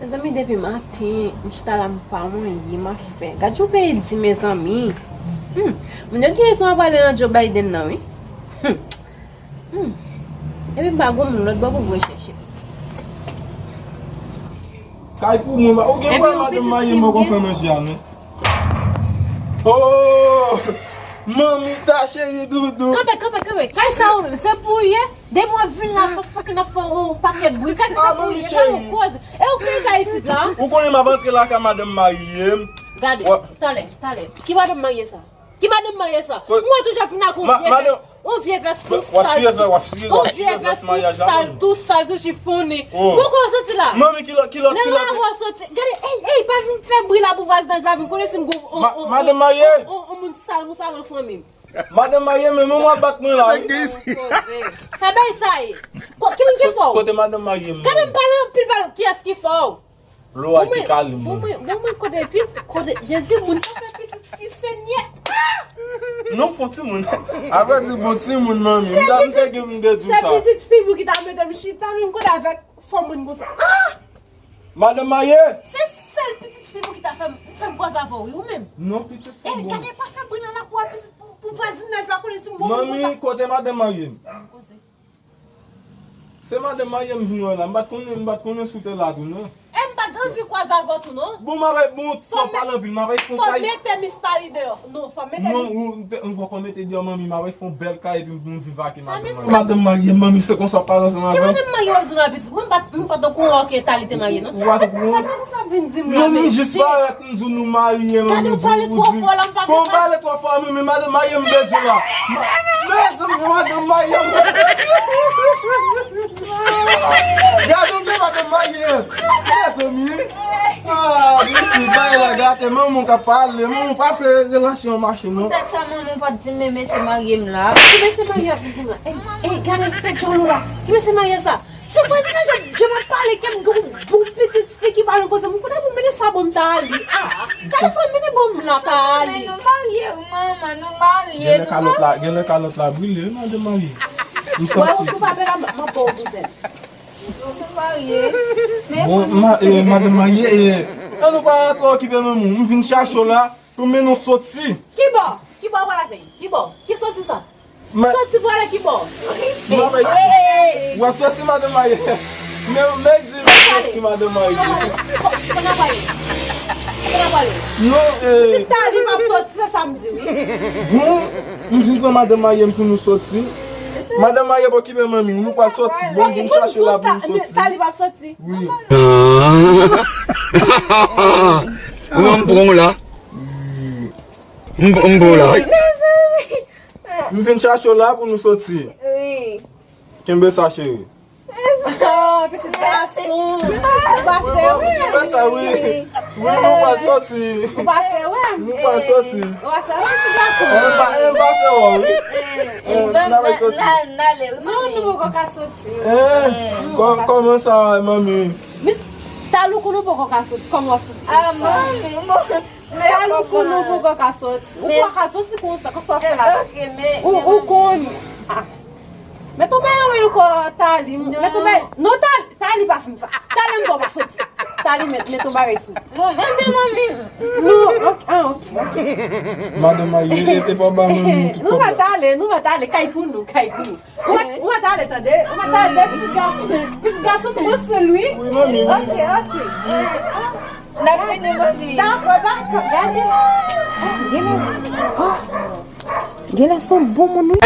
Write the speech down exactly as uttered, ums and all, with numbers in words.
Mezanmi, depi maten, m chita la, m pa manyen, m ap fè. Gad yon peyi di, mezanmi. Hmm. Moun yo gen rezon ap pale nan Joe Biden nan, wi. Hmm. Hmm. Epi m pa gon moun lòt bò pou mwen chèche. Kay pou mwen, ou gen pwoblèm madanm marye m poko fè manje a, non? Oh! Manmi ta cheri doudou. Kanpe, kanpe, kanpe. Kay sa ou menm, se pou ou ye? Depi w ap vin la, fò fucking ap fè yon pakèt bri. Kay sa pou ou ye? Kay ou koze? E ou kreye kay isit la? Ou konnen m ap antre lakay madanm marye m. Gade, talè, talè. Ki madanm marye sa? Ki madanm marye sa? Mwen toujou ap vin ak yon vye vès, yon vye vès tou sal, yon vye vès tou sal, tou sal, tou chifonnen. Bon, kò soti la. Manmi, kilòt, kilòt, kilòt. Lè la wè soti. Gade, ey, ey, pa vin fè bri la pou vwazinaj la vin konnen si m gon on, on, on, on, on moun sal konsa nan fanmi m. Madanm marye, men manman bat mwen la, wi. Sa bay sa ye? Ko-, ki moun ki fè w? Kote madanm marye m? Gade m pale anpil, pale, kiyès ki fè w? Lwa ki kale m. Bon, mwen, bon, mwen, kote, pi, kote, Jezi, moun ka fè pitit fi, Senyè. Ah! Non, fon timoun. Apre di bon timoun, manmi. M ta, m te gen, m te di w sa. Se pitit fi pou ki ta mete m chita, menm kote avèk fò moun konsa. Ah! Madanm marye? Se sèl pitit fi pou ki ta fè m, fè m kwaze avè w, wi, ou menm. Non, pitit fi. E, bon. Gade, pa fè bri nan lakou a, pitit, pou, pou vwazinaj la konnen si m bon moun konsa. Manmi, kote madanm marye m? Koze. Se madanm marye m vin wè la. M pa t konnen, m pa t konnen si w te la tou, non. E m pa t anvi kwaze avè w tou, non. Bon, m avè, bon, fò w pale anpil, m avè fon kay. Fò mete Miss Paris deyò. Non, fò mete Miss. Non, ou, ou poko mete deyò, manmi, m avè fon bèl kay, epi m vin viv ak madanm marye. Madanm marye, manmi, se konsa w pale ansanm avè m. Ki madanm marye w ap di w la, pitit? Mwen m pa t, m pa t okouran ke Tali te marye, non. Ou pa t okouran? Sa, sa, sa, sa vin di m la, non, men m jis parèt, m di w nou marye, manmi. Gade, ou pale twò fò la, m pa. Bon, m pale twò fò, men, men madanm marye m bezwen la. Mezanmi, madanm marye m. Gade yon madanm marye. Mezanmi. Ah, pitit, bagay la gate, manman ka pale, manman pa fè relasyon mache, non. Poutèt sa, manman pa t di m, men mesye marye m la. Ki mesye marye ap di m la? Ey, ey, gade, fè djòl ou la. Ki mesye marye sa? Se vwazinaj ap, jan m ap pale, ke m gen yon bon pitit fi ki pa nan koze m. Kounye a pou mete sa ban m Tali. Ah, gade sa mete ban m la, Tali. Men nou marye, wi, manman, nou marye. Gen lè kalòt la, gen lè kalòt la brile, wi, madanm marye. M santi. Wè, ou sou papè la, m, m ap ba w bouzen. Nou marye. Bon, ma, eh, madanm marye, eh, an nou pa twò okipe manman w. M vin chache w la pou mennen w soti. Ki bò? Ki bò w pral avè l? Ki bò? Ki soti sa? Soti pou ale ki bò? M ap, w ap soti, madanm marye. Men, men di m soti, madanm marye. Kote w prale? Kote w prale? Non, eh. Pitit Tali p ap soti, se sa m di, wi. Bon, m vin pran madanm marye m pou nou soti. Madanm marye pa okipe manmi, nou pral soti. Bon, vin chache la pou nou soti. Tali p ap soti. Wi. Ou wè m pran w la? M, m pran w la, wi. M vin chache w la pou nou soti. Wi. Kenbe sa, cheri. Oh, pitit gason. Ou pa fè, wi. Kenbe sa, wi. Wi, nou pral soti. Ou pa fè, wi. Nou pral soti. Ou pa fè, wi, pitit gason. Eh, pa, eh, pa fè, wi. Eh, n ap soti. N ale, n ale, wi, manmi. Non, nou poko ka soti. Eh, kò-, kòman sa, manmi? Mis, Taloukou, nou poko ka soti. Kòman w ap soti konsa? Ah, manmi, bon. Taloukou, nou poko ka soti. Ou pa ka soti konsa, konsa w ap fè la. Ou, ou konn. Ah. Met yon bagay ankò, Tali. Met yon bagay. Non, Tali, Tali pa fin sa. Tali, m pa w pa soti. Tali, met, met yon bagay sou. Bon, men, men, manmi. Non, ok, ah, ok, ok. Madanm marye, e, e pa ba manmi tout kòb la. Nou pa t ale, nou pa t ale, kay pou nou, kay pou nou. Ou pa, ou pa t ale, tande? Ou pa t ale, pitit gason. Pitit gason, m pran swen l, wi. Wi, manmi, wi. Ok, ok. N ap vini, manmi. Dakò, dakò, gade. Genlè, genlè se yon bon moun, wi.